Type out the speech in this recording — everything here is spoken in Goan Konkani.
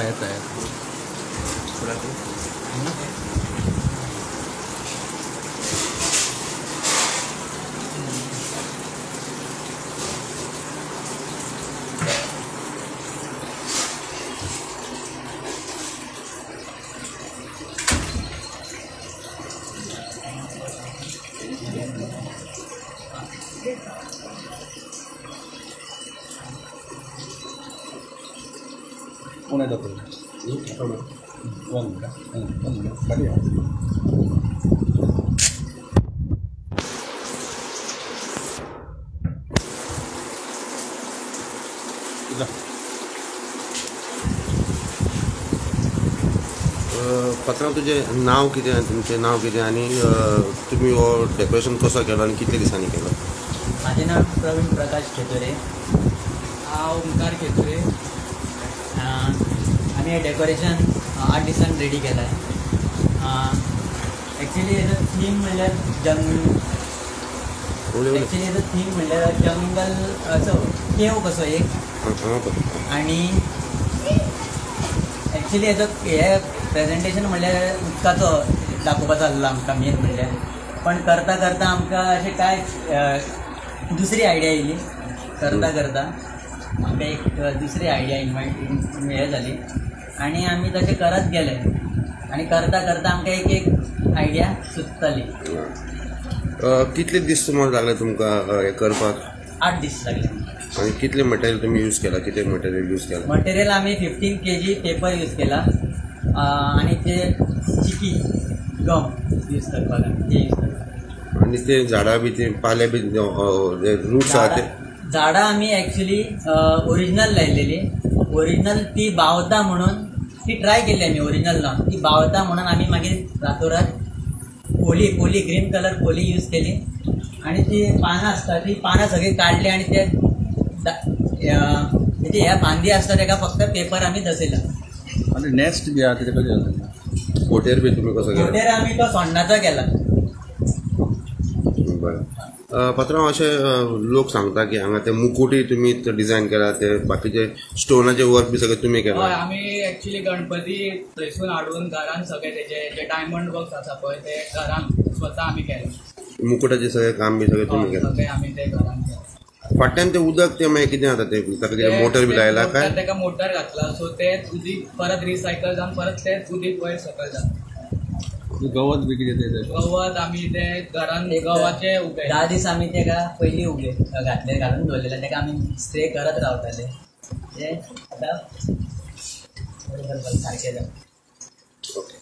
येता येता कोण येता पळय 1 मिनिट काडया. पात्रांव तुजें नांव कितें, तुमचें नांव कितें आनी तुमी हो डेकोरेशन कसो केलो आनी कितले दिसांनी केलो? म्हाजें नांव प्रवीण प्रकाश खेतुरे. हांव ओमकार खेतुरे. आमी हें डेकोरेशन 8 दिसांनी रेडी केलां. एक्चुली हेजो थीम म्हणल्यार एक्चुली हेजो थीम म्हणल्यार जंगल असो केव कसो एक, आनी एक्चुली हेजो हे प्रेजेंटेशन म्हणल्यार उदकाचो दाखोवपाचो आसलो आमकां मेन म्हणल्यार, पण करता करता आमकां अशें कांय दुसरी आयडिया येयली. करता करता आमकां एक दुसरी आयडिया इनवायट हें जाली आनी आमी तशें करत गेले आनी करता करता आमकां एक एक आयडिया सुचताली. कितले दीस सुमार लागले तुमकां हें करपाक? 8 दीस लागले. आनी कितले मटेरियल तुमी यूज केला? कितें मटेरियल यूज केला? मटेरियल आमी 15 kg paper use केला आनी ते चिकी गम यूज करपाक ते यूज करपाक. आनी ते झाडां बी ते पाले बी रुट्स आहा ते झाडां आमी एक्चुली ओरिजिनल लायलेली. ओरिजिनल ती बावता म्हणून ती ट्राय केल्ली आमी ओरिजिनल लावन ती बावता म्हणून आमी मागीर रातोरात पोली पोली ग्रीन कलर पोली यूज केली आनी ती पानां आसता ती पानां सगळीं काडली आनी ते म्हणजे ह्या फांदी आसता तेका फक्त पेपर आमी दसयला. आनी नेस्ट बी आहा तेजे कशें जालें? घोंटेर बी तुमी कसो केला? घोंटेर आमी तो सोण्णाचो केला. बरें पात्रांव, अशें लोक सांगता की हांगा ते मुकुटूय तुमी डिझायन केला, ते बाकीचे स्टोनाचे वर्क बी सगळें तुमी केलां? हय, आमी एक्चुली गणपती थंयसून हाडून घरान सगळें तेजे जे डायमंड वर्क्स आसा पळय ते घरान स्वता आमी केलें. मुकुटाचें सगळें काम बी सगळें तुमी केलां? सगळें आमी तें घरान केलें. फाटल्यान तें उदक तें मागीर कितें जाता तें ताका कितें मोटर बी लायला काय? ताका मोटर घातला, सो तें उदीक परत रिसायकल जावन परत तेंच उदीक वयर सकयल जाता. गवत बी कितें तें? गवत आमी तें घरान गवाचे उबे 10 दीस आमी तेका पयलीं उबे घातले घालून दवरलेले, तेका आमी स्प्रे करत रावताले. ते आतां बरोबर सारकें जालें. ओके.